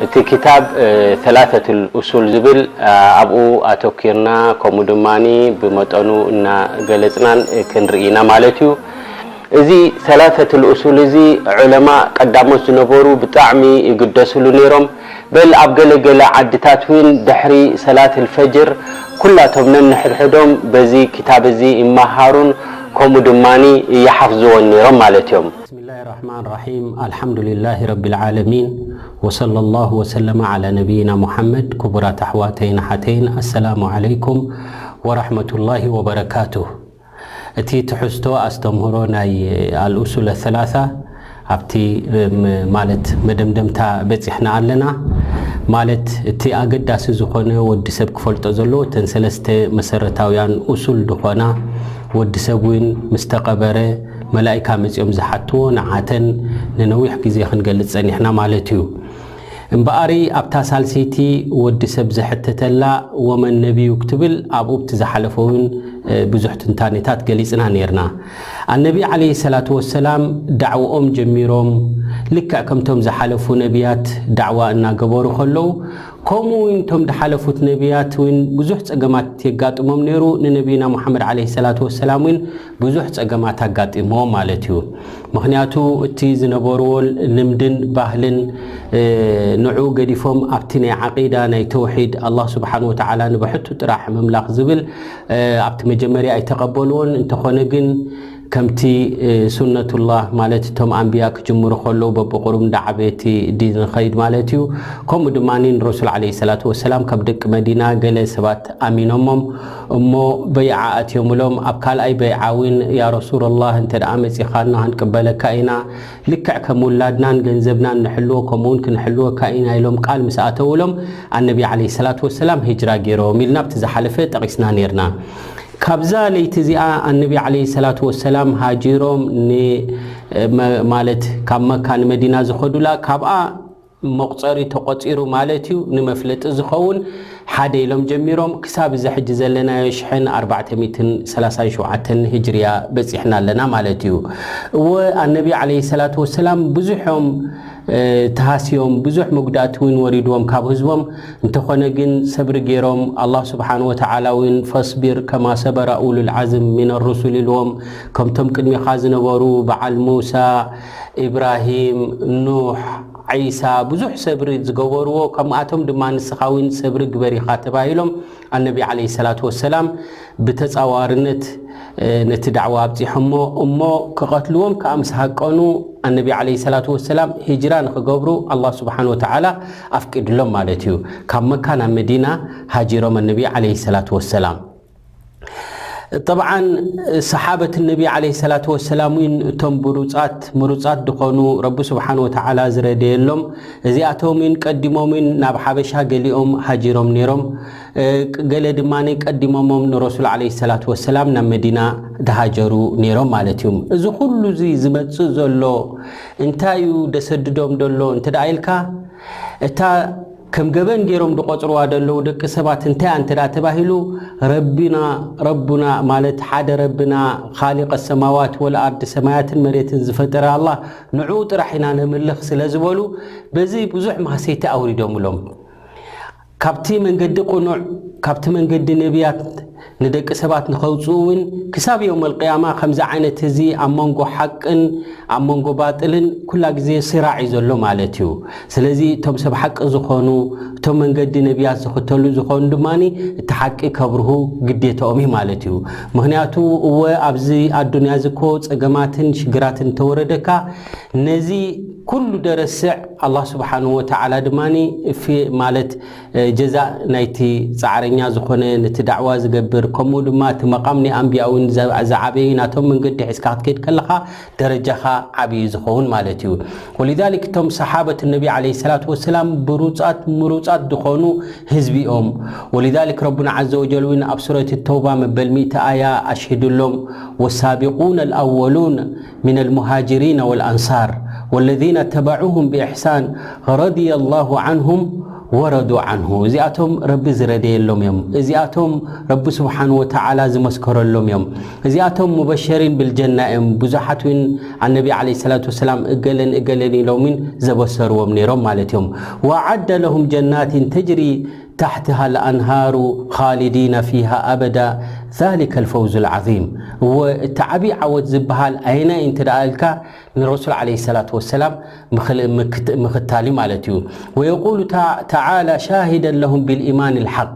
እቲ ክታብ ሰላሰቱል ኡሱል ዝብል ኣብኡ ኣተኪርና፣ ከምኡ ድማ ብመጠኑ እናገለፅናን ክንርኢ ኢና ማለት እዩ። እዚ ሰላሰቱል ኡሱል እዚ ዑለማ ቀዳሞት ዝነበሩ ብጣዕሚ ይግደስሉ ነይሮም። በል ኣብ ገለገለ ዓድታት እውን ድሕሪ ሰላት ልፈጅር ኩላቶም ነንሕድሕዶም በዚ ክታብ እዚ ይመሃሩን ከምኡ ድማ ይሓፍዝዎን ነይሮም ማለት እዮም። بسم الله الرحمن الرحيم. الحمد لله رب العالمين. وصلى الله وسلم على نبينا محمد. ክቡራት ኣሕዋተይን ኣሓተይን፣ ኣሰላሙ ዓለይኩም ወራሕመቱላሂ ወበረካቱህ። እቲ ትሕዝቶ ኣስተምህሮ ናይ ኣልኡሱል ሰላሳ ኣብቲ ማለት መደምደምታ በፂሕና ኣለና። ማለት እቲ ኣገዳሲ ዝኾነ ወዲ ሰብ ክፈልጦ ዘለዎ እተን ሰለስተ መሰረታውያን ኡሱል ዝኾና፣ ወዲ ሰብ እውን ምስ ተቐበረ መላኢካ መፂኦም ዝሓትዎ ንዓተን ንነዊሕ ግዜ ክንገልፅ ፀኒሕና ማለት እዩ። እምበኣሪ ኣብታ ሳልሰይቲ ወዲ ሰብ ዝሕተተላ ወመን ነቢዩ ክትብል ኣብኡ ኣብቲ ዝሓለፈ እውን ብዙሕ ትንታኔታት ገሊፅና ነይርና። ኣነቢ ዓለይሂ ሰላቱ ወሰላም ዳዕወኦም ጀሚሮም ልክዕ ከምቶም ዝሓለፉ ነቢያት ዳዕዋ እናገበሩ ከለዉ፣ ከምኡ እውን እቶም ዝሓለፉት ነቢያት እውን ብዙሕ ፀገማት የጋጥሞም ነይሩ። ንነቢና ሙሓመድ ዓለይሂ ሰላቱ ወሰላም እውን ብዙሕ ፀገማት ኣጋጢምዎም ማለት እዩ። ምኽንያቱ እቲ ዝነበርዎ ልምድን ባህልን ንዑ ገዲፎም ኣብቲ ናይ ዓቂዳ ናይ ተውሒድ ኣላህ ስብሓን ወተዓላ ንብሕቱ ጥራሕ ምምላኽ ዝብል ኣብቲ መጀመርያ ኣይተቐበልዎን። እንተኾነ ግን ከምቲ ሱነቱላህ ማለት እቶም ኣንብያ ክጅምሩ ከለዉ በብቑሩብ እንዳዓበየ እቲ ዲን ዝኸይድ ማለት እዩ። ከምኡ ድማ ንረሱል ዓለይሂ ሰላቱ ወሰላም ካብ ደቂ መዲና ገለ ሰባት ኣሚኖሞም እሞ በይዓ ኣትዮምሎም። ኣብ ካልኣይ በይዓ እውን ያ ረሱላላህ እንተ ደኣ መፂኻና ክንቅበለካ ኢና፣ ልክዕ ከም ውላድናን ገንዘብናን ንሕልዎ ከምኡውን ክንሕልወካ ኢና ኢሎም ቃል ምስ ኣተውሎም ኣነቢ ዓለይሂ ሰላቱ ወሰላም ሂጅራ ገይሮም ኢልና ኣብቲ ዝሓለፈ ጠቒስና ነይርና። ካብዛ ለይቲ እዚኣ ኣነቢ ዓለይሂ ሰላቱ ወሰላም ሃጂሮም ን- መ- ማለት ካብ መካ ንመዲና ዝኸዱላ ካብኣ መቑፀሪ ተቖፂሩ ማለት እዩ። ንመፍለጢ ዝኸውን ሓደ ኢሎም ጀሚሮም ክሳብ እዚ ሕጂ ዘለናዮ ሽሕን ኣርባዕተ ሚእትን ሰላሳን ሸውዓተን ሂጅርያ በፂሕና ኣለና ማለት እዩ። እወ ኣነቢ ዓለይሂ ሰላቱ ወሰላም ብዙሕ እዮም ተሃስዮም፣ ብዙሕ መጉዳእቲ እውን ወሪድዎም ካብ ህዝቦም። እንተኾነ ግን ሰብሪ ገይሮም ኣላህ ስብሓን ወተዓላ እውን ፈስቢር ከማ ሰበረ ኡሉል ዓዝም ሚነ ሩሱል ኢልዎም። ከምቶም ቅድሚኻ ዝነበሩ በዓል ሙሳ፣ ኢብራሂም፣ ኑሕ፣ ዒሳ ብዙሕ ሰብሪ ዝገበርዎ፣ ከምኣቶም ድማ ንስኻ እውን ሰብሪ ግበር ኢኻ ተባሂሎም ኣነቢ ዓለይሂ ሰላቱ ወሰላም ብተፃዋርነት ነቲ ዳዕዋ ኣብፂሖሞ እሞ ክቐትልዎም ከዓ ምስ ሃቀኑ ኣነቢ ዓለይሂ ሰላቱ ወሰላም ሂጅራ ንክገብሩ ኣላህ ስብሓን ወተዓላ ኣፍቂድሎም ማለት እዩ። ካብ መካ ናብ መዲና ሃጂሮም ኣነቢ ዓለይሂ ሰላቱ ወሰላም። ጠብዓን ሰሓበት ነቢ ዓለይሂ ሰላቱ ወሰላም እውን እቶም ብሩፃት ምሩፃት ዝኾኑ ረቢ ስብሓን ወተዓላ ዝረደየሎም እዚኣቶም እውን ቀዲሞም እውን ናብ ሓበሻ ገሊኦም ሃጂሮም ነይሮም። ገለ ድማ ቀዲሞሞም ንረሱል ዓለይሂ ሰላቱ ወሰላም ናብ መዲና ዝሃጀሩ ነይሮም ማለት እዩ። እዚ ኩሉ እዚ ዝመፅእ ዘሎ እንታይ እዩ ደሰድዶም ዘሎ እንተ ደኣ ኢልካ እታ ከም ገበን ገይሮም ዝቆፅርዋ ዘለዉ ደቂ ሰባት እንታይ እያ እንተ ደኣ ተባሂሉ ረቢና ረቡና ማለት ሓደ ረብና ኻሊቀ ሰማዋት ወልኣርድ ሰማያትን መሬትን ዝፈጠረ ኣላህ ንዕኡ ጥራሕ ኢና ነምልኽ ስለ ዝበሉ በዚ ብዙሕ ማህሰይቲ ኣውሪዶምሎም። ካብቲ መንገዲ ቅኑዕ ካብቲ መንገዲ ነቢያት ንደቂ ሰባት ንኸውፅኡ እውን ክሳብ የውመል ቅያማ ከምዚ ዓይነት እዚ ኣብ መንጎ ሓቅን ኣብ መንጎ ባጥልን ኩላ ግዜ ስራዕ እዩ ዘሎ ማለት እዩ። ስለዚ እቶም ሰብ ሓቂ ዝኾኑ እቶም መንገዲ ነቢያት ዝኽተሉ ዝኾኑ ድማ እቲ ሓቂ ከብርሁ ግዴታኦም እዩ ማለት እዩ። ምክንያቱ እወ ኣብዚ ኣዱንያ እዚ እኮ ፀገማትን ሽግራትን እንተወረደካ ነዚ ኩሉ ደረስዕ ኣላህ ስብሓንሁ ወተዓላ ድማ ማለት ጀዛእ ናይቲ ፃዕረኛ ዝኾነ ነቲ ዳዕዋ ዝገብር ከምኡ ድማ እቲ መቓም ናይ ኣንብያ እውን ዝዓበየ ናቶም መንገዲ ሒዝካ ክትከይድ ከለኻ ደረጃኻ ዓብዪ ዝኸውን ማለት እዩ። ወሊዛሊክ እቶም ሰሓበት ነቢ ዓለይሂ ሰላቱ ወሰላም ብሩፃት ምሩፃት ዝኾኑ ህዝቢ እዮም። ወሊዛሊክ ረቡና ዓዘ ወጀል እውን ኣብ ሱረት ተውባ መበል ሚእቲ ኣያ ኣሽሂዱሎም ወሳቢቁን ኣልኣወሉን من المهاجرين والأنصار والذين اتبعوهم بإحسان رضي الله عنهم ወረዱ ዓንሁ፣ እዚኣቶም ረቢ ዝረደየሎም እዮም። እዚኣቶም ረቢ ስብሓን ወተዓላ ዝመስከረሎም እዮም። እዚኣቶም ሙበሸሪን ብልጀና እዮም። ብዙሓት እውን ኣነቢ ዓለይሂ ሰላቱ ወሰላም እገለን እገለን ኢሎምን ዘበሰርዎም ነይሮም ማለት እዮም። ወዓደ ለሁም ጀናትን ተጅሪ ታሕትሃ ልኣንሃሩ ኻሊዲነ ፊሃ ኣበዳ ዛሊከ ልፈውዙ ልዓዚም። እወ፣ እቲ ዓብዪ ዓወት ዝበሃል ኣየናይ እንተ ደኣ ኢልካ ንረሱል ዓለይሂ ሰላቱ ወሰላም ምኽል-፣ ምክት-፣ ምኽታል እዩ ማለት እዩ። ወየቁሉ ታ-፣ ተዓላ ሻሂደን ለሁም ቢልኢማን ልሓቅ፣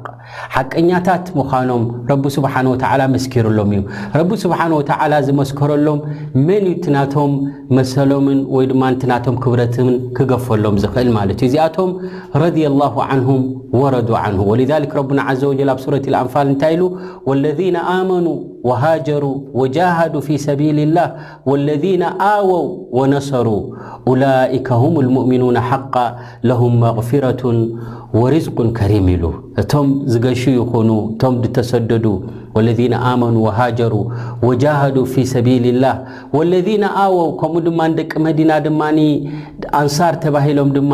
ሓቀኛታት ምዃኖም ረቢ ስብሓን ወተዓላ መስኪሩሎም እዩ። ረቢ ስብሓን ወተዓላ ዝመስከረሎም መን እዩ? እቲ ናቶም መሰሎምን ወይ ድማ እቲ ናቶም ክብረትን ክገፈሎም ዝኽእል ማለት እዩ። እዚኣቶም ረዲየላሁ ዓንሁም ወረዱ ዓንሁ። ወሊዛሊክ ረቡና ዓዘ ወጀል ኣብ ሱረት ልኣንፋል እንታይ ኢሉ? ወለዚነ ኣመኑ ወሃጀሩ ወጃሃዱ ፊ ሰቢልላህ ወለዚነ ኣወው ወነሰሩ ኡላኢከ ሁም ልሙእሚኑነ ሓቃ ለሁም መግፊረቱን ወሪዝቁን ከሪም ኢሉ። እቶም ዝገሹ ይኹኑ፣ እቶም ዝተሰደዱ፣ ወለዚነ ኣመኑ ወሃጀሩ ወጃሃዱ ፊ ሰቢልላህ ወለዚነ ኣወው፣ ከምኡ ድማ ደቂ መዲና ድማ ኣንሳር ተባሂሎም ድማ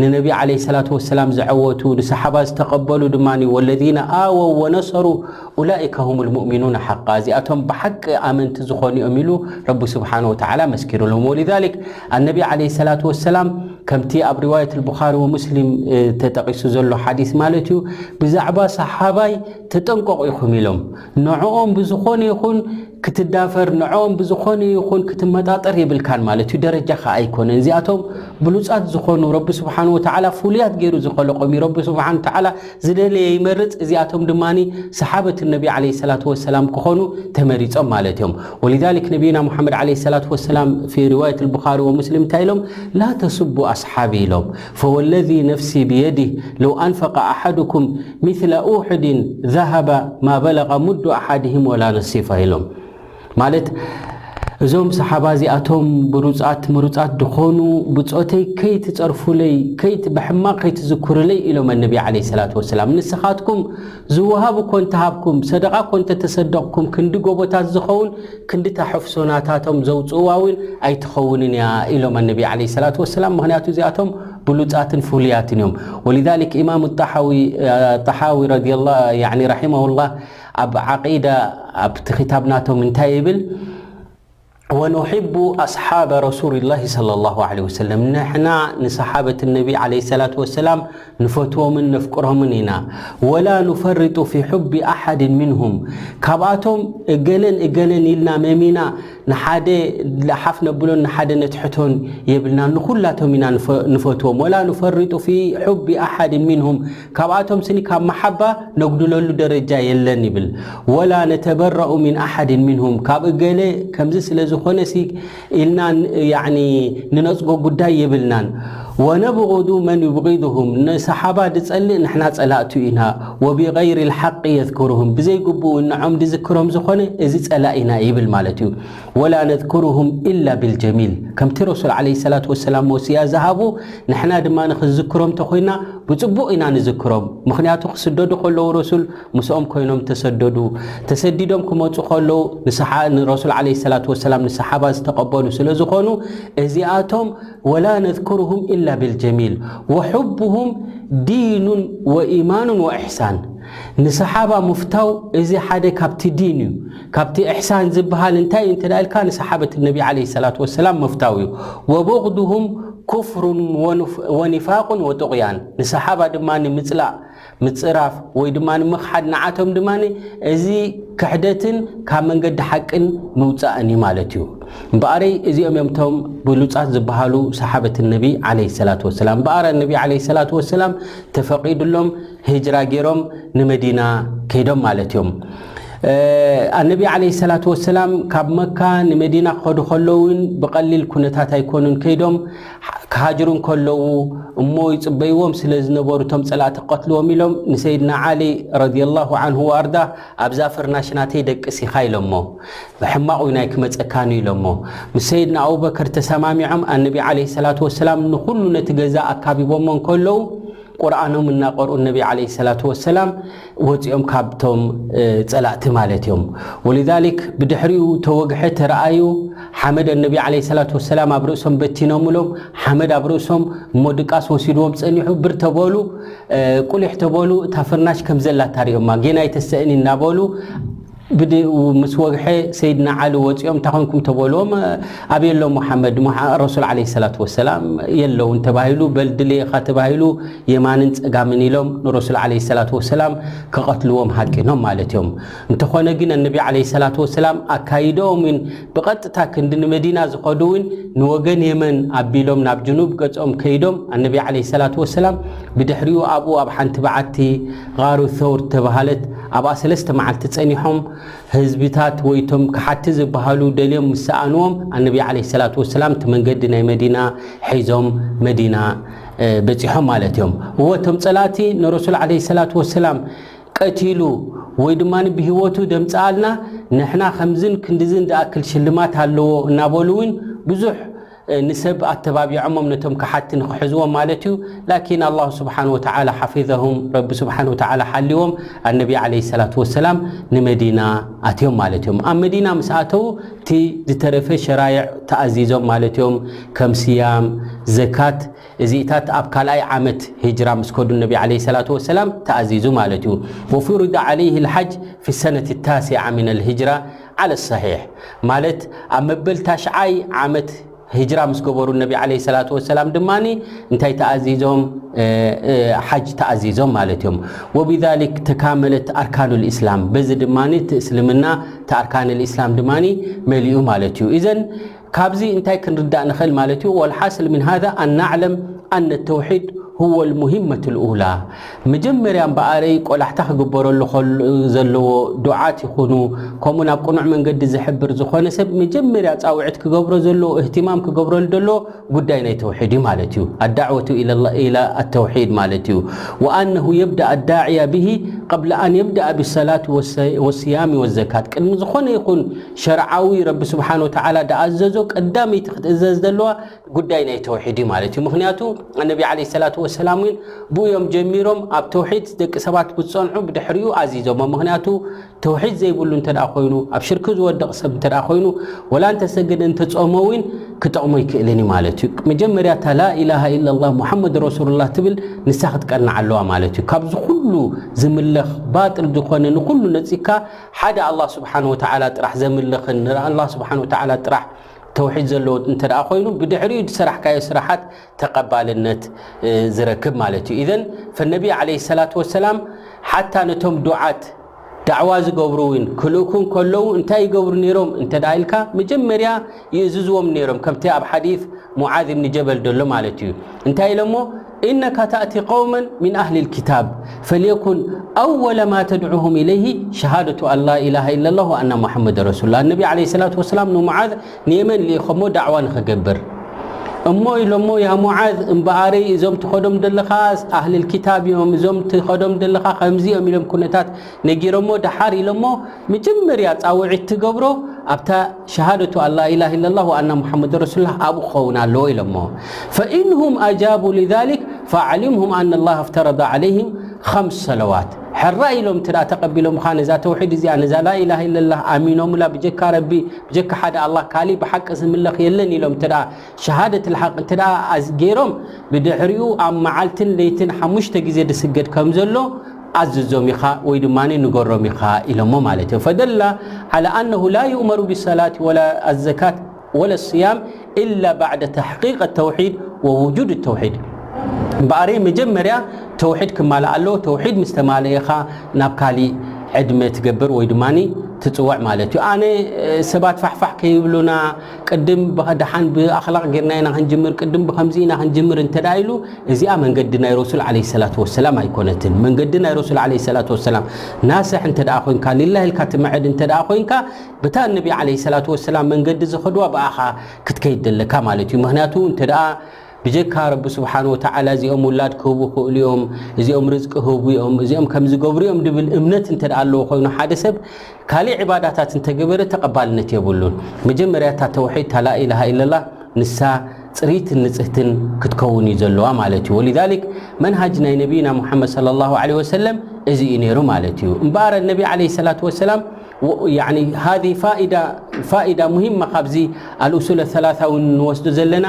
ንነቢ ዓለይሂ ሰላቱ ወሰላም ዝዐወቱ፣ ንሰሓባ ዝተቐበሉ ድማ ወለዚነ ኣወው ወነሰሩ ኡላኢከ ሁም ልሙእሚኑነ ሓቃ፣ እዚኣቶም ብሓቂ ኣመንቲ ዝኾኑ እዮም ኢሉ ረቢ ስብሓን ወተዓላ መስኪሩሎም። ወሊዛሊክ ኣነቢ ዓለይሂ ሰላቱ ወሰላም ከምቲ ኣብ ሪዋየት ልቡኻሪ ወሙስሊም፣ እ፣ ተጠቒሱ ዘሎ ሓዲስ ማለት እዩ፣ ብዛዕባ ሰሓባይ ተጠንቀቑ ኢኹም ኢሎም። ንዕኦም ብዝኾነ ይኹን ክትዳፈር፣ ንዕኦም ብዝኾነ ይኹን ክትመጣጠር የብልካን ማለት እዩ። ደረጃኻ ኣይኮነን። እዚኣቶም ብሉጻት ዝኾኑ፣ ረቢ ስብሓን ወተዓላ ፍሉያት ገይሩ ዝኸለቆም እዩ። ረቢ ስብሓን ወተዓላ ዝደለየ ይመርጽ። እዚኣቶም ድማ ሰሓበት ነቢ ዓለይሂ ሰላቱ ወሰላም ክኾኑ ተመሪጾም ማለት እዮም። ወሊዛሊክ ነቢይና ሙሓመድ ዓለይሂ ሰላቱ ወሰላም ፊ ሪዋየት ልቡኻሪ ወሙስሊም እንታይ ኢሎም? ላ ተስቡ ኣስሓቢ ኢሎም። ፈወለዚ ነፍሲ ብየዲህ ለው ኣንፈቀ ኣሓድኩም ሚስለ ኡሕድን ዘሃበ ማ በለቀ ሙዱ ኣሓድህም ወላ ነሲፋ ኢሎም። ማለት እዞም ሰሓባ እዚኣቶም ብሩጻት ምሩጻት ድኾኑ ብጾተይ ከይትጸርፉለይ፣ ከይት-፣ ብሕማቕ ከይትዝክሩለይ ኢሎም ኣነቢ ዓለይሂ ሰላቱ ወሰላም። ንስኻትኩም ዝወሃብ እኮ እንተሃብኩም፣ ሰደቓ እኮ እንተተሰደቕኩም፣ ክንዲ ጎቦታት ዝኸውን ክንዲ እታ ሕፍሶናታቶም ዘውጽእዋ እውን ኣይትኸውንን እያ ኢሎም ኣነቢ ዓለይሂ ሰላቱ ወሰላም። ምኽንያቱ እዚኣቶም ብሉጻትን ፍሉያትን እዮም። ወሊዛሊክ ኢማም ጣሓዊ፣ ጣሓዊ ረዲየላ-፣ ያዕኒ ረሒመሁላህ ኣብ ዓቂዳ ኣብቲ ክታብ ናቶም እንታይ ይብል? ወኑሒቡ ኣስሓበ ረሱልላሂ ሰለላሁ ዐለይሂ ወሰለም፣ ንሕና ንሰሓበት ነቢ ዐለይሂ ሰላቱ ወሰላም ንፈትዎምን ነፍቅሮምን ኢና። ወላ ኑፈርጡ ፊ ሑቢ ኣሓድን ሚንሁም፣ ካብኣቶም እገለን እገለን ኢልና መሚና ንሓደ ለሓፍ ነብሎን ንሓደ ነትሕቶን የብልናን፣ ንኹላቶም ኢና ንፈ-፣ ንፈትዎም። ወላ ኑፈርጡ ፊ ሑቢ ኣሓድን ሚንሁም፣ ካብኣቶም ስኒ ካብ መሓባ ነጉድለሉ ደረጃ የለን ይብል። ወላ ነተበረኡ ሚን ኣሓድን ሚንሁም፣ ካብ እገለ ከምዚ ስለ ዝኾነ ሲ ኢልና ን-፣ ያዕኒ ንነጽጎ ጉዳይ የብልናን። ወነብغዱ መን ዩብغድሁም፣ ንሰሓባ ድጸልእ ንሕና ጸላእቱ ኢና። ወቢገይሪ ልሓቂ የዝክርሁም፣ ብዘይግቡእ ንዖም ድዝክሮም ዝኾነ እዚ ጸላኢና ይብል ማለት እዩ። ወላ ነዝክርሁም ኢላ ቢልጀሚል፣ ከምቲ ረሱል ዐለይሂ ሰላቱ ወሰላም ወስያ ዝሃቡ ንሕና ድማ ንክንዝክሮም ተኾይና ብጽቡቕ ኢና ንዝክሮም። ምኽንያቱ ክስደዱ ከለዉ ረሱል ምስኦም ኮይኖም ተሰደዱ። ተሰዲዶም ክመጹ ከለዉ ንሰሓ-፣ ንረሱል ዐለይሂ ሰላቱ ወሰላም ንሰሓባ ዝተቐበሉ ስለ ዝኾኑ እዚኣቶም ወላ ነዝክርሁም ኢላ ቢልጀሚል ወሑብሁም ዲኑን ወኢማኑን ወኢሕሳን። ንሰሓባ ምፍታው እዚ ሓደ ካብቲ ዲን እዩ። ካብቲ ኢሕሳን ዝበሃል እንታይ እዩ እንተ ኢልካ ንሰሓበት ነቢ ዐለይሂ ሰላቱ ወሰላም ምፍታው እዩ። ወቡግዱሁም ኩፍሩን ወኑፍ-፣ ወኒፋቁን ወጡቕያን። ንሰሓባ ድማ ንምጽላእ ምጽራፍ ወይ ድማ ንምኽሓድ ንዓቶም ድማ እዚ ክሕደትን ካብ መንገዲ ሓቅን ምውጻእን እዩ ማለት እዩ። እምበኣረይ እዚኦም እዮም እቶም ብሉጻት ዝበሃሉ ሰሓበት ነቢ ዐለይሂ ሰላቱ ወሰላም። እምበኣር ነቢ ዐለይሂ ሰላቱ ወሰላም ተፈቒዱሎም ህጅራ ገይሮም ንመዲና ከይዶም ማለት እዮም። እ፣ ኣነቢ ዐለይሂ ሰላቱ ወሰላም ካብ መካ ንመዲና ክኸዱ ከለዉ እውን ብቐሊል ኩነታት ኣይኮኑን ከይዶም። ክሃጅሩ እንከለዉ እሞ ይጽበይዎም ስለ ዝነበሩ እቶም ጸላእቲ ክቐትልዎም ኢሎም ንሰይድና ዓሊ ረዲየላሁ ዐንሁ ወኣርዳ ኣብዛ ፍርናሽ ናተይ ደቅስ ኢኻ ኢሎሞ። ሕማቕ እውን ኣይክመጸካን እዩ ኢሎሞ። ምስ ሰይድና ኣቡበከር ተሰማሚዖም ኣነቢ ዐለይሂ ሰላቱ ወሰላም ንኹሉ ነቲ ገዛ ኣካቢቦሞ እንከለዉ ቁርኣኖም እናቐርኡ ነቢ ዓለይሂ ሰላቱ ወሰላም ወፂኦም ካብቶም እ፣ ፀላእቲ ማለት እዮም። ወሊዛሊክ ብድሕሪኡ ተወግሐ ተረኣዩ ሓመድ ነቢ ዓለይሂ ሰላቱ ወሰላም ኣብ ርእሶም በቲኖምሎም ሓመድ ኣብ ርእሶም እሞ ድቃስ ወሲድዎም ፀኒሑ ብር ተበሉ እ፣ ቁሊሕ ተበሉ እታ ፍርናሽ ከም ዘላ ታሪኦማ ጌና ይተሰእን እናበሉ ብድ ምስ ወግሐ ሰይድና ዓሊ ወፂኦም እንታይ ኮንኩም ተበልዎም። ኣበይ ኣሎ ሙሓመድ? ሙሓ- ረሱል ዓለይሂ ሰላቱ ወሰላም የለውን ተባሂሉ። በል ድልየኻ ተባሂሉ የማንን ፀጋምን ኢሎም ንረሱል ዓለይሂ ሰላቱ ወሰላም ክቐትልዎም ሃቂኖም ማለት እዮም። እንተኾነ ግን ኣነቢ ዓለይሂ ሰላቱ ወሰላም ኣካይደኦም እውን ብቐጥታ ክንዲ ንመዲና ዝኸዱ እውን ንወገን የመን ኣቢሎም ናብ ጅኑብ ገጾም ከይዶም ኣነቢ ዓለይሂ ሰላቱ ወሰላም ብድሕሪኡ ኣብኡ ኣብ ሓንቲ በዓቲ ጋሩ ሰውር ተባሃለት ኣብኣ ሰለስተ መዓልቲ ጸኒሖም ህዝብታት ወይቶም ክሓቲ ዝበሃሉ ደልዮም ምስ ሰኣንዎም ኣነቢ ዓለይሂ ሰላቱ ወሰላም እቲ መንገዲ ናይ መዲና ሒዞም መዲና እ፣ በጺሖም ማለት እዮም። እወ እቶም ጸላእቲ ንረሱል ዓለይሂ ሰላቱ ወሰላም ቀቲሉ ወይ ድማ ብህይወቱ ደምጽኣልና ንሕና ከምዝን ክንድዝን ዝኣክል ሽልማት ኣለዎ እናበሉ እውን ብዙሕ እ፣ ንሰብ ኣተባቢዖሞም ነቶም ከሓቲ ንክሕዝዎም ማለት እዩ። ላኪን ኣላሁ ስብሓን ወተዓላ ሓፊዘሁም፣ ረቢ ስብሓን ወተዓላ ሓልዎም ኣነቢ ዓለይሂ ሰላቱ ወሰላም ንመዲና ኣትዮም ማለት እዮም። ኣብ መዲና ምስ ኣተዉ እቲ ዝተረፈ ሸራይዕ ተኣዚዞም ማለት እዮም። ከም ስያም፣ ዘካት፣ እዚኢታት ኣብ ካልኣይ ዓመት ሂጅራ ምስ ከዱ ነቢ ዓለይሂ ሰላቱ ወሰላም ተኣዚዙ ማለት እዩ። ወፉሪደ ዓለይሂ ልሓጅ ፊ ሰነት ታሲዓ ሚን ልሂጅራ ዓለ ሰሒሕ ማለት ኣብ መበል ታሽዓይ ዓመት ሂጅራ ምስ ገበሩ ነቢ ዓለይሂ ሰላቱ ወሰላም ድማ እንታይ ተኣዚዞም እ፣ እ፣ ሓጅ ተኣዚዞም ማለት እዮም። ወቢዛሊክ ተካመለት ኣርካኑ ልእስላም በዚ ድማ እቲ እስልምና እቲ ኣርካን ልእስላም ድማ መሊኡ ማለት እዩ። ኢዘን ካብዚ እንታይ ክንርዳእ ንኽእል ማለት እዩ? ወልሓስል ምን ሃዛ ኣን ናዕለም ኣነ ተውሒድ ሁወ ልሙሂመት ልኡላ። መጀመርያ እምበኣረይ ቆላሕታ ክግበረሉ ከል- ዘለዎ ዱዓት ይኹኑ ከምኡ ናብ ቅኑዕ መንገዲ ዝሕብር ዝኾነ ሰብ መጀመርያ ፃውዒት ክገብሮ ዘለዎ እህትማም ክገብረሉ ዘለዎ ጉዳይ ናይ ተውሒድ እዩ ማለት እዩ። ኣዳዕወቱ ኢላ ኣተውሒድ ማለት እዩ። ወኣነሁ የብዳ ኣዳዕያ ብሂ ቀብለ ኣን የብዳ ብሰላት ወስያሚ ወዘካት ቅድሚ ዝኾነ ይኹን ሸርዓዊ ረቢ ስብሓን ወተዓላ ደኣዘዞ ቀዳመይቲ ክትእዘዝ ዘለዋ ጉዳይ ናይ ተውሒድ እዩ ማለት እዩ። ምክንያቱ ኣነቢ ዓለይሂ ሰላቱ ወሰላም እውን ብኡ እዮም ጀሚሮም ኣብ ተውሒድ ደቂ ሰባት ብዝፀንዑ ብድሕሪኡ ኣዚዞሞ። ምክንያቱ ተውሒድ ዘይብሉ እንተ ደኣ ኮይኑ ኣብ ሽርኪ ዝወድቕ ሰብ እንተ ደኣ ኮይኑ ወላ እንተሰገደ እንተጾመ እውን ክጠቕሞ ይክእልን እዩ ማለት እዩ። መጀመርያ እታ ላኢላሃ ኢላላህ ሙሓመድ ረሱሉላህ ትብል ንሳ ክትቀንዕ ኣለዋ ማለት እዩ። ካብዚ ኩሉ ዝምለኽ ባጥል ዝኾነ ንኩሉ ነፂካ ሓደ ኣላህ ስብሓን ወተዓላ ጥራሕ ዘምልኽን ንኣላህ ስብሓን ወተዓላ ጥራሕ ተውሒድ ዘለዎ እንተ ደኣ ኮይኑ ብድሕሪኡ ዝሰራሕካዮ ስራሓት ተቐባልነት እ፣ ዝረክብ ማለት እዩ። ኢዘን ፈነቢ ዓለይሂ ሰላቱ ወሰላም ሓታ ነቶም ዱዓት ዳዕዋ ዝገብሩ እውን ክልእኩ እንከለዉ እንታይ ይገብሩ ነይሮም እንተ ደኣ ኢልካ መጀመርያ ይእዝዝዎም ነይሮም ከምቲ ኣብ ሓዲስ ሙዓዝ ብኒ ጀበል ደሎ ማለት እዩ። እንታይ ኢሎሞ? ኢነካ ተእቲ ቀውመን ሚን ኣህሊ ልኪታብ ፈልየኩን ኣወለ ማ ተድዑሁም ኢለይሂ ሸሃደቱ ኣን ላ ኢላሃ ኢለላህ ወኣና ሙሓመድ ረሱሉላህ። ነቢ ዓለይሂ ሰላቱ ወሰላም ንሙዓዝ ንየመን ልኢኸሞ ዳዕዋ ንኽገብር እሞ ኢሎሞ ያ ሙዓዝ እምበኣረይ እዞም ትኸዶም ዘለኻ ኣህልል ኪታብ እዮም እዞም ትኸዶም ዘለኻ ከምዚ እዮም ኢሎም ኩነታት ነጊሮሞ ደሓር ኢሎሞ መጀመርያ ፃውዒት ትገብሮ ኣብታ ሸሃደቱ ኣን ላ ኢላሃ ኢለላህ ወኣና ሙሓመድ ረሱሉላህ ኣብኡ ክኸውን ኣለዎ ኢሎሞ ፈኢንሁም ኣጃቡ ሊዛሊክ ፈኣዕሊምሁም ኣን ላህ እፍተረደ ዓለይህም ኸምስ ሰለዋት ሕራ ኢሎም ትዳ ተቐቢሎምኻ ነዛ ተውሒድ እዚኣ ነዛ ላኢላሃ ኢለላህ ኣሚኖምላ ብጀካ ረቢ ብጀካ ሓደ ኣላህ ካሊእ ብሓቂ ዝምለኽ የለን ኢሎም ትዳ ሸሃደት ልሓቅ እንተ ደኣ ኣዝ- ገይሮም ብድሕሪኡ ኣብ መዓልትን ለይትን ሓሙሽተ ግዜ ድስገድ ከም ዘሎ ኣዝዞም ኢኻ ወይ ድማ ንገሮም ኢኻ ኢሎሞ ማለት እዩ ፈደላ ዓላ ኣነሁ ላ ይእመሩ ብሰላት ወላ ኣዘካት ወላ ስያም ኢላ ባዕደ ተሕቂቅ ተውሒድ ወውጁድ ተውሒድ እምበኣረይ መጀመርያ ተውሒድ ክማልእ ኣለዎ ተውሒድ ምስ ተማልአ ኢኻ ናብ ካሊእ ዕድመ ትገብር ወይ ድማ ትፅውዕ ማለት እዩ ኣነ ሰባት ፋሕፋሕ ከይብሉና ቅድም ደሓን ብኣኽላቕ ጌርና ኢና ክንጅምር ቅድም ብከምዚ ኢና ክንጅምር እንተ ኢሉ እዚኣ መንገዲ ናይ ረሱል ዓለይሂ ሰላቱ ወሰላም ኣይኮነትን መንገዲ ናይ ረሱል ዓለይሂ ሰላቱ ወሰላም ናስሕ እንተ ደኣ ኮይንካ ሊላህ ኢልካ ትምዕድ እንተ ደኣ ኮይንካ ብታ ነቢ ዓለይሂ ሰላቱ ወሰላም መንገዲ ዝኸድዋ ብኣኻ ክትከይድ ደለካ ማለት እዩ ምክንያቱ እንተ ደኣ ብጀካ ረቢ ስብሓን ወተዓላ እዚኦም ውላድ ክህቡ ክእሉ እዮም እዚኦም ርዝቂ ህቡ እዮም እዚኦም ከም ዝገብሩ እዮም ድብል እምነት እንተ ደኣ ኣለዎ ኮይኑ ሓደ ሰብ ካሊእ ዕባዳታት እንተገበረ ተቐባልነት የብሉን መጀመርያ እታ ተውሒድ እታ ላኢላሃ ኢለላ ንሳ ጽሪትን ንጽህትን ክትከውን እዩ ዘለዋ ማለት እዩ። ወሊዛሊክ መንሃጅ ናይ ነቢና ሙሓመድ ሰለላሁ ዐለይሂ ወሰለም እዚ እዩ ነይሩ ማለት እዩ። እምበኣር ነቢ ዐለይሂ ሰላቱ ወሰላም ያኒ ሃዚ ፋኢዳ ሙሂማ ካብዚ ኣልኡሱል ሰላሳ እውን ንወስዶ ዘለና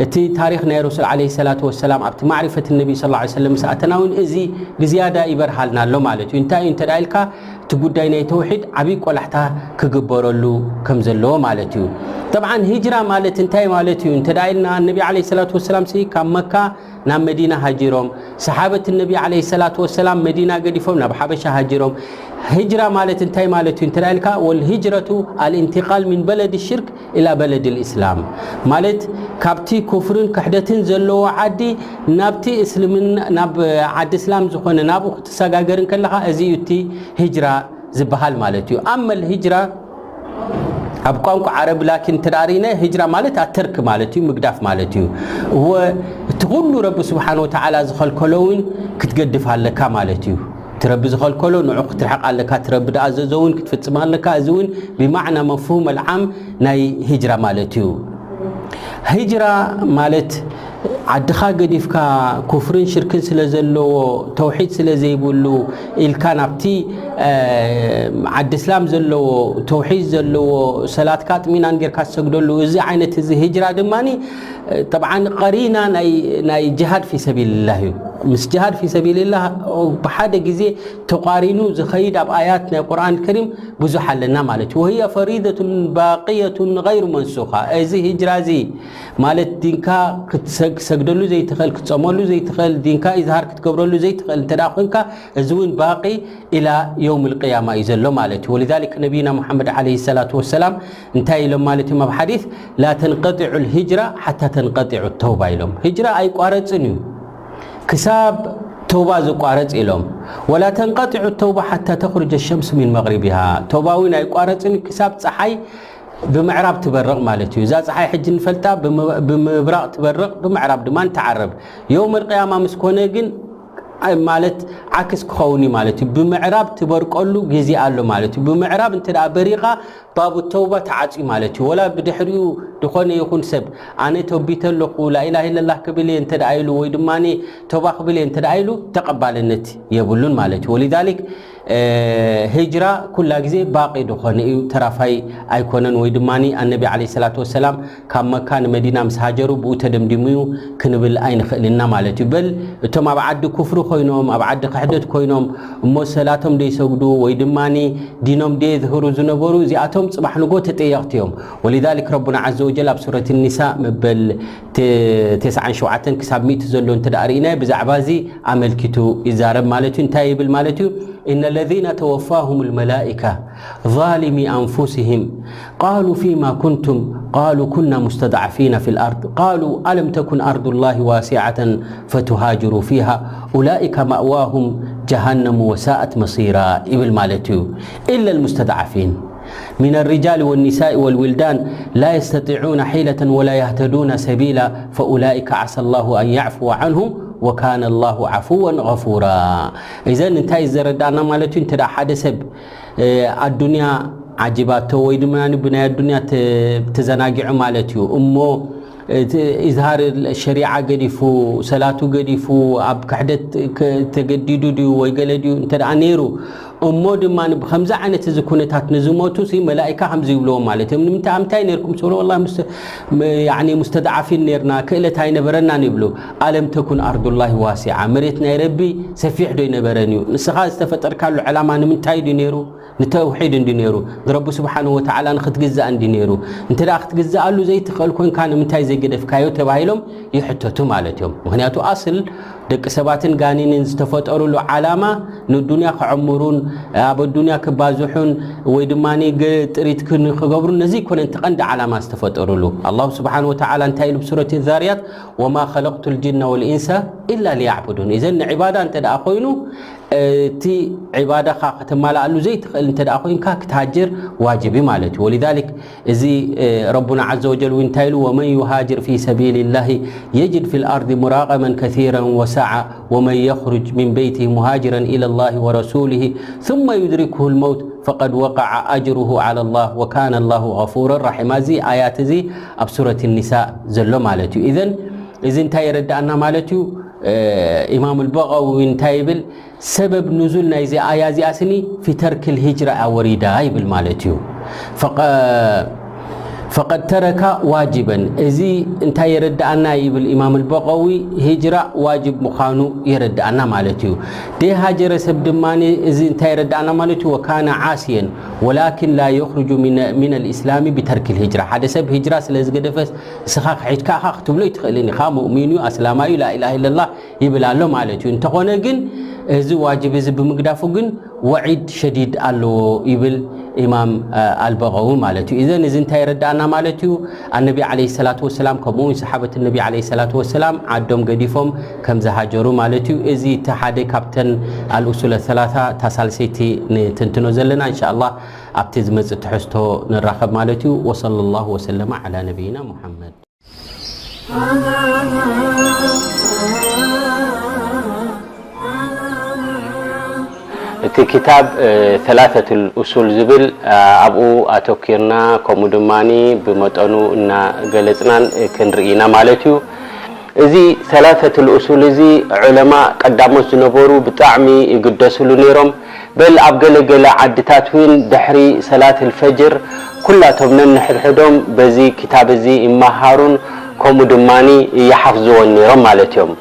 እቲ ታሪክ ናይ ረሱል ዐለይሂ ሰላቱ ወሰላም ኣብቲ ማዕሪፈት ነቢ ስ ሰለም ምስ ኣተና እውን እዚ ብዝያዳ ይበርሃልና ኣሎ ማለት እዩ። እንታይ እዩ እንተ ኢልካ እቲ ጉዳይ ናይ ተውሒድ ዓብዪ ቆላሕታ ክግበረሉ ከም ዘለዎ ማለት እዩ። ጠብዓን ሂጅራ ማለት እንታይ ማለት እዩ እንተ ኢልና ነቢ ዐለይሂ ሰላቱ ወሰላም ሲ ካብ መካ ናብ መዲና ሃጂሮም፣ ሰሓበት ነቢ ዐለይሂ ሰላቱ ወሰላም መዲና ገዲፎም ናብ ሓበሻ ሃጂሮም። ሂጅራ ማለት እንታይ ማለት እዩ እንተ ኢልካ ወልሂጅረቱ ኣልኢንቲቃል ሚን በለድ ሽርክ ኢላ በለድ ልእስላም ማለት ካብቲ ኩፍርን ክሕደትን ዘለዎ ዓዲ ናብቲ እስልምና ናብ ዓዲ እስላም ዝኾነ ናብኡ ክትሰጋገር እንከለኻ እዚ እዩ እቲ ሂጅራ ዝበሃል ማለት እዩ። ኣመል ሂጅራ ኣብ ቋንቋ ዓረብ ላኪን እንተ ርኢነ ሂጅራ ማለት ኣተርክ ማለት እዩ፣ ምግዳፍ ማለት እዩ። ወ እቲ ኩሉ ረቢ ስብሓን ወተዓላ ዝኸልከሎ እውን ክትገድፍ ኣለካ ማለት እዩ። እቲ ረቢ ዝኸልከሎ ንዑ ክትርሕቕ ኣለካ፣ እቲ ረቢ ዝኣዘዞ እውን ክትፍጽም ኣለካ። እዚ እውን ብማዕና መፍሁም ኣልዓም ናይ ሂጅራ ማለት እዩ። ሂጅራ ማለት ዓድኻ ገዲፍካ ኩፍርን ሽርክን ስለ ዘለዎ ተውሒድ ስለ ዘይብሉ ኢልካ ናብቲ ዓዲ እስላም ዘለዎ ተውሒድ ዘለዎ ሰላትካ ጥሚናን ጌርካ ትሰግደሉ እዚ ዓይነት እዚ ሂጅራ ድማ ጠብዓን ቀሪና ናይ ጅሃድ ፊ ሰቢልላህ እዩ። ምስ ጅሃድ ፊ ሰቢልላህ ብሓደ ግዜ ተቋሪኑ ዝኸይድ ኣብ ኣያት ናይ ቁርኣን ከሪም ብዙሕ ኣለና ማለት እዩ። ወህየ ፈሪደቱን ባቅየቱን ገይሩ መንሱኻ። እዚ ሂጅራ እዚ ማለት ዲንካ ክትሰግ- ክትሰግደሉ ዘይትኽእል፣ ክትጸመሉ ዘይትኽእል፣ ዲንካ ኢዝሃር ክትገብረሉ ዘይትኽእል እንተ ደኣ ኮንካ፣ እዚ እውን ባቂ ኢላ የውም ልቅያማ እዩ ዘሎ ማለት እዩ። ወሊዛሊክ ነቢይና ሙሓመድ ዓለይሂ ሰላቱ ወሰላም እንታይ ኢሎም ማለት እዮም ኣብ ሓዲስ? ላ ተንቀጢዑ ልሂጅራ ሓታ ተንቀጢዑ ተውባ ኢሎም። ሂጅራ ኣይቋረጽን እዩ ክሳብ ተውባ ዝቋረጽ ኢሎም። ወላ ተንቀጢዑ ተውባ ሓታ ተኽርጀ ሸምስ ሚን መቕሪቢሃ። ተውባ እውን ኣይቋረጽን እዩ ክሳብ ፀሓይ ብምዕራብ ትበርቕ ማለት እዩ። እዛ ፀሓይ ሕጂ ንፈልጣ ብምብራቕ ትበርቕ፣ ብምዕራብ ድማ ንትዓርብ። የውመል ቅያማ ምስ ኮነ ግን ማለት ዓክስ ክኸውን እዩ ማለት እዩ። ብምዕራብ ትበርቀሉ ግዜ ኣሎ ማለት እዩ። ብምዕራብ እንተ ደኣ በሪቓ ባቡ ተውባ ተዓፅዩ ማለት እዩ። ወላ ብድሕሪኡ ዝኾነ ይኹን ሰብ ኣነ ተቢተ ኣለኹ ላኢላሃ ኢለላህ ክብል እየ እንተ ደኣ ኢሉ ወይ ድማ ተውባ ክብል እየ እንተ ደኣ ኢሉ ተቐባልነት የብሉን ማለት እዩ። ወሊዛሊክ ሂጅራ ኩላ ግዜ ባቂ ዝኾነ እዩ፣ ተራፋይ ኣይኮነን። ወይ ድማ ኣነቢ ዓለይሂ ሰላቱ ወሰላም ካብ መካ ንመዲና ምስ ሃጀሩ ብኡ ተደምዲሙ እዩ ክንብል ኣይንኽእልና ማለት እዩ። በል እቶም ኣብ ዓዲ ኩፍሪ ኮይኖም ኣብ ዓዲ ክሕደት ኮይኖም እሞ ሰላቶም ደይሰግዱ ወይ ድማ ዲኖም ደየዝህሩ ዝነበሩ እዚኣቶም ፅባሕ ንጎ ተጠየቕቲ እዮም። ወሊዛሊክ ረቡና ዓዘ ወጀል ኣብ ሱረት ኒሳ መበል ተ- ተስዓን ሸውዓተን ክሳብ ሚእቲ ዘሎ እንተ ደኣ ርኢናዮ ብዛዕባ እዚ ኣመልኪቱ ይዛረብ ማለት እዩ። እንታይ ይብል ማለት እዩ? إن الذين توفاهم الملائكة ظالمي أنفسهم قالوا فيما كنتم قالوا كنا مستضعفين في الأرض قالوا ألم تكن أرض الله واسعة فتهاجروا فيها أولئك مأواهم جهنم وساءت مصيرا ይብል ማለት እዩ። إلا المستضعفين من الرجال والنساء والولدان لا يستطيعون حيلة ولا يهتدون سبيلا فأولئك عسى الله أن يعفو عنهم وكان الله عفوا غفورا። إذن እንታይ ዘረዳና ማለት እዩ? እንተ ሓደ ሰብ ኣዱንያ ዓጂባቶ ወይ ድማ ብናይ ኣዱንያ ተዘናጊዑ ማለት እዩ። እሞ ኢዝሃር ሸሪዓ ገዲፉ፣ ሰላቱ ገዲፉ፣ ኣብ ክሕደት ተገዲዱ ድዩ ወይ ገለ ድዩ እንተ ደኣ ነይሩ፣ እሞ ድማ ብከምዚ ዓይነት እዚ ኩነታት ንዝሞቱ ሲ መላኢካ ከምዚ ይብልዎም ማለት እዮም። ንምንታይ ኣብ ምንታይ ነርኩም ስብሎ ወላ ሙስተድዓፊን ነርና ክእለት ኣይነበረናን ይብሉ። ኣለም ተኩን ኣርዱላሂ ዋሲዓ፣ መሬት ናይ ረቢ ሰፊሕ ዶ ይነበረን እዩ? ንስኻ ዝተፈጠርካሉ ዕላማ ንምንታይ ድዩ ነይሩ? ንተውሒድ እንዲ ነይሩ ንረቢ ስብሓን ወተዓላ ንክትግዛእ እንዲ ነይሩ። እንተ ደኣ ክትግዛኣሉ ዘይትኽእል ኮንካ ንምንታይ ዘይገደፍካዮ ተባሂሎም ይሕተቱ ማለት እዮም። ምክንያቱ ኣስል ደቂ ሰባትን ጋኒንን ዝተፈጠሩሉ ዓላማ ንዱንያ ክዕምሩን ኣብ ኣዱንያ ክባዝሑን ወይ ድማ ጥሪት ክገብሩን ነዚ ይኮነ እቲ ቀንዲ ዓላማ ዝተፈጠሩሉ። ኣላሁ ስብሓን ወተዓላ እንታይ ኢሉ ብሱረት ዛርያት ወማ ከለቅቱ ልጅነ ወልኢንሰ ኢላ ሊያዕቡዱን። እዘን ንዕባዳ እንተ ደኣ ኮይኑ እቲ ዒባዳኻ ከተማልኣሉ ዘይትኽእል እንተ ደኣ ኮይንካ ክትሃጅር ዋጅብ እዩ ማለት እዩ። ወሊዛሊክ እዚ ረቡና ዓዘ ወጀል እውን እንታይ ኢሉ? ወመን ዩሃጅር ፊ ሰቢልላሂ የጅድ ፊል ኣርዲ ሙራቀመን ከሲረን ወሰዓ ወመን የኽሩጅ ሚን በይቲሂ ሙሃጅረን ኢለላሂ ወረሱሊሂ ثم يدركه الموت فقد وقع أجره على الله وكان الله غفورا رحيما። እዚ ኣያት እዚ ኣብ ሱረት ኒሳ ዘሎ ማለት እዩ። ኢዘን እዚ እንታይ የረድኣና ማለት እዩ? ኢማም ኣልበጋዊ እንታይ ይብል? ሰበብ ኑዙል ናይዚ ኣያ እዚኣ ስኒ ፊ ተርክል ሂጅራ እያ ወሪዳ ይብል ማለት እዩ። ፈቀ- ፈቀድ ተረካ ዋጅበን። እዚ እንታይ የረድኣና ይብል ኢማም ኣልበጋዊ? ሂጅራ ዋጅብ ምዃኑ የረድኣና ማለት እዩ። ደይ ሃጀረ ሰብ ድማ እዚ እንታይ የረድኣና ማለት እዩ? ወካነ ዓስየን ወላኪን ላ የኽርጁ ሚነ- ሚነል ኢስላሚ ቢተርኪል ሂጅራ። ሓደ ሰብ ሂጅራ ስለ ዝገደፈ ንስኻ ክሒድካ ኢኻ ክትብሎ ኣይትኽእልን ኢኻ። ሙእሚን እዩ፣ ኣስላማይ እዩ፣ ላኢላሃ ኢለላህ ይብል ኣሎ ማለት እዩ። እንተኾነ ግን እዚ ዋጅብ እዚ ብምግዳፉ ግን ወዒድ ሸዲድ ኣለዎ ይብል ኢማም ኣልበጋዊ ማለት እዩ። ኢዘን እዚ እንታይ የረድኣና ማለት እዩ? ኣነቢ ዓለይሂ ሰላቱ ወሰላም ከምኡ እውን ሰሓበት ነቢ ዓለይሂ ሰላቱ ወሰላም ዓዶም ገዲፎም ከም ዝሃጀሩ ማለት እዩ። እዚ እቲ ሓደ ካብተን ኣልኡሱለ ሰላሳ እታ ሳልሰይቲ ንትንትኖ ዘለና። እንሻ ኣላህ ኣብቲ ዝመጽእ ትሕዝቶ ንራኸብ ማለት እዩ። ወሰለ ላሁ ወሰለመ ዓላ ነቢይና ሙሓመድ። እቲ ክታብ ሰላሰቱል ኡሱል ዝብል ኣብኡ ኣተኪርና ከምኡ ድማ ብመጠኑ እናገለፅናን ክንርኢ ኢና ማለት እዩ። እዚ ሰላሰቱል ኡሱል እዚ ዑለማ ቀዳሞት ዝነበሩ ብጣዕሚ ይግደስሉ ነይሮም። በል ኣብ ገለ ገለ ዓድታት እውን ድሕሪ ሰላት ልፈጅር ኩላቶም ነንሕድሕዶም በዚ ክታብ እዚ ይመሃሩን ከምኡ ድማ ይሓፍዝዎን ነይሮም ማለት እዮም።